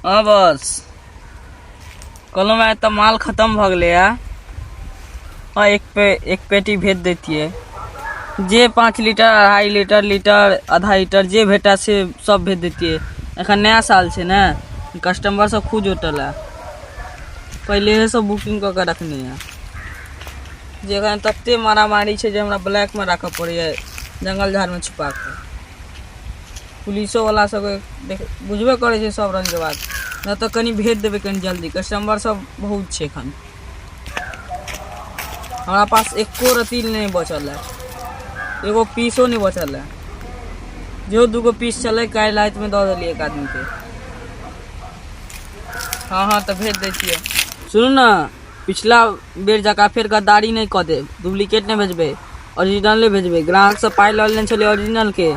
हँ बस कहलहुँ आइ तऽ माल खतम भऽ गेलैए। हँ, एक पेटी भेज दैतियै, जे 5 लीटर, 2.5 लीटर, लीटर, आधा लीटर जे भेटए से सब भेज दैतियै। एखन नया साल छै ने, कस्टमर सब खूब जुटल है। पहिलेसँ बुकिंग कऽ कऽ रखने है जे एखन तते मारामारी छै जे हमरा ब्लैकमे राखऽ पड़ैए, जंगल झाड़मे छुपा कऽ। पुलिसोवला सबके देख बुझबे करै छै सब रङ्गके बात। नहि तऽ कनि भेज देबै कनि जल्दी, कस्टमर सब बहुत छै। एखन हमरा पास एको रत्ती नहि बचल है, एगो पीसो नहि बचल है। जो दूगो पीस छलै, काल्हि रातिमे दऽ देलियै एक आदमीके। हँ, तऽ भेज दै छियै। सुनू ने, पिछला बेर जकाँ फेर गद्दारी नहि कऽ देब। डुप्लीकेट नहि भेजबै, ओरिजिनले भेजबै। ग्राहकसँ पाइ लऽ लेने छलियै ओरिजिनलके,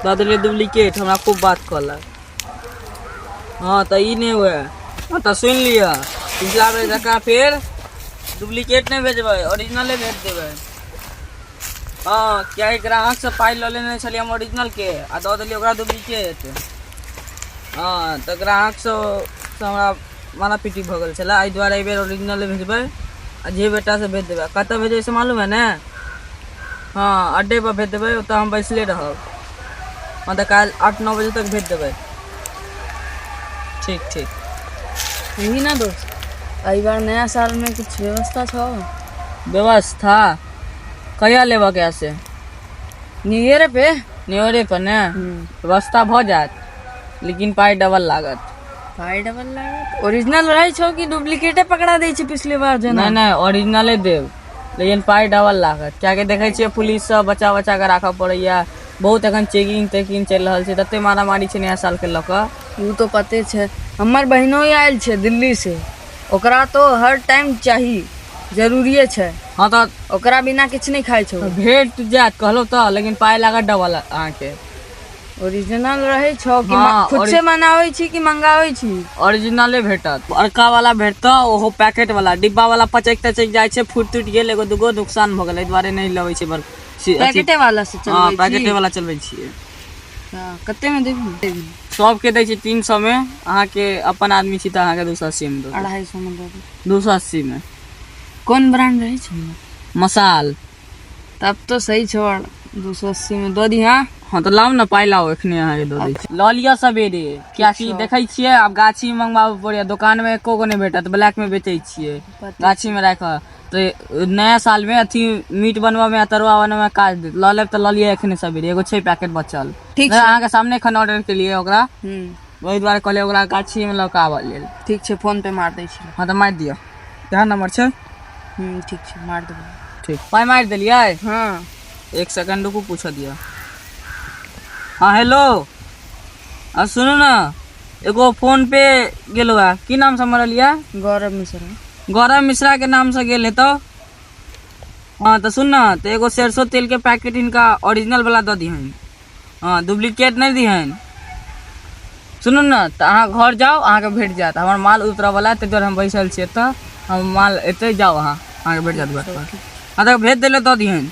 दऽ देलियै डुप्लीकेट, हमरा खूब बात कहलक। हँ, तऽ ई नहि हुए। हँ, तऽ सुनि लिअ, पिछला बेर जकाँ फेर डुप्लीकेट नहि भेजबै, ओरिजिनले भेज देबै। हँ, कियाकि ग्राहकसँ पाइ लऽ लेने छलियै हम ओरिजिनलके आ दऽ देलियै ओकरा डुप्लीकेट। हँ, तऽ ग्राहकसँ हमरा मारा पीटी भऽ गेल छलै। एहि दुआरे एहि बेर ओरिजिनले भेजबै आ जे बेटा से भेज देबै। कतऽ भेजबै से मालूम है ने? हँ, अड्डे पर भेज देबै, ओतऽ हम बैसले रहब। हँ, तऽ काल्हि 8-9 बजे तक भेज देबै। ठीक ठीक। यही ना दोस्त, एहि बार नया साल में कुछ व्यवस्था छौ? व्यवस्था कहिया लेबऽ के से? न्यू ईयर पे। न्यू ईयरे पर ने? व्यवस्था भऽ जायत, लेकिन पाइ डबल लागत। पाइ डबल लागत? ओरिजिनल रहै छौ कि डुप्लीकेटे पकड़ा दै छै पिछले बार जेना? नहि, ओरिजिनले देब, लेकिन पाइ डबल लागत, कियाकि देखै छियै पुलिस सब बचा बचा कऽ राखऽ पड़ैया। बहुत एखन चेकिंग तेकिंग चलि रहल छै, तते मारामारी छै नया साल के लऽ कऽ। ओ तो पते छै। हमर बहिनो आयल छै दिल्ली से, ओकरा तो हर टाइम चाही, जरूरिये छै। हँ, तऽ ओकरा बिना किछु नहि खाइ छौ। भेट जायत कहलहुँ तऽ, लेकिन पाइ लागत डबल अहाँके। ओरिजिनल रहै छौ कि हँ। खुद से बनाबै छी कि मंगाबै छी? ओरिजिनले भेटत। बड़का वाला भेटत, ओहो पैकेट वाला। डिब्बा वाला पचकि तचकि जाइ छै, फूटि टूटि गेल, एगो दूगो नुकसान भऽ गेल। एहि दुआरे नहि लबै छै पैकेटे वाला से हँ। चलबै छी? पैकेटे वाला चलबै छियै। हँ, कते में देबही? सबके दै छै 300 मे। अहाँके अपन आदमी छी तऽ अहाँके 280 मे दऽ देब। 250 में दऽ दे। 280 मे। कोन ब्रांड रहै छै? मसाल। तब तो सही छौ, 280 में दऽ दी। हाँ। हँ, तऽ लाउ ने, पाइ लाउ, एखने अहाँके दऽ दै छी। लऽ लिअ सबेरे, कियाकि देखै छियै आब गाछी मंगवाबऽ पड़ैया, दोकानमे एको गो नहि भेटत। ब्लैक मे बेचै छियै। गाछी मे राखि तऽ नया साल मे अथी मीट बनबऽ मे आ तरुआ बनबऽ मे काज देत। लऽ लेब तऽ लऽ लिअ एखने सबेरे, एगो छै पैकेट बचल। ठीक नहि, छै। अहाँके सामने एखन ऑर्डर केलियै ओकरा। ओहि दुआरे कहलियै ओकरा गाछी मे लऽ कऽ आबऽ लेल। ठीक छै, फोन पे मार दै छी। हँ, तऽ मारि दिअ, इएह नंबर छै। ठीक छै, मार देबै। ठीक, पाइ मारि देलियै? हँ। एक सेकंड रुकू, पूछऽ दिअ। हँ, हेलो, आ सुनू ने, एगो फोन पे गेलो है, की नाम से मरलियै? गौरव मिश्रा। गौरव मिश्रा के नाम से गेल हेतौ। हँ, तऽ सुन ने, तऽ एगो सरसों तेल के पैकेट हिनका ओरिजिनल वाला दऽ दिहन। हँ, डुप्लीकेट नहि दिहन। सुनू ने, तऽ अहाँ घर जाउ, अहाँके भेट जायत। हमर माल उतरऽ वाला है, ताहि दुआरे हम बैसल छी एतऽ। हम माल एतै, जाउ अहाँ, अहाँके भेट जायत घर पर। हँ, तऽ भेज देले, दऽ दिहन।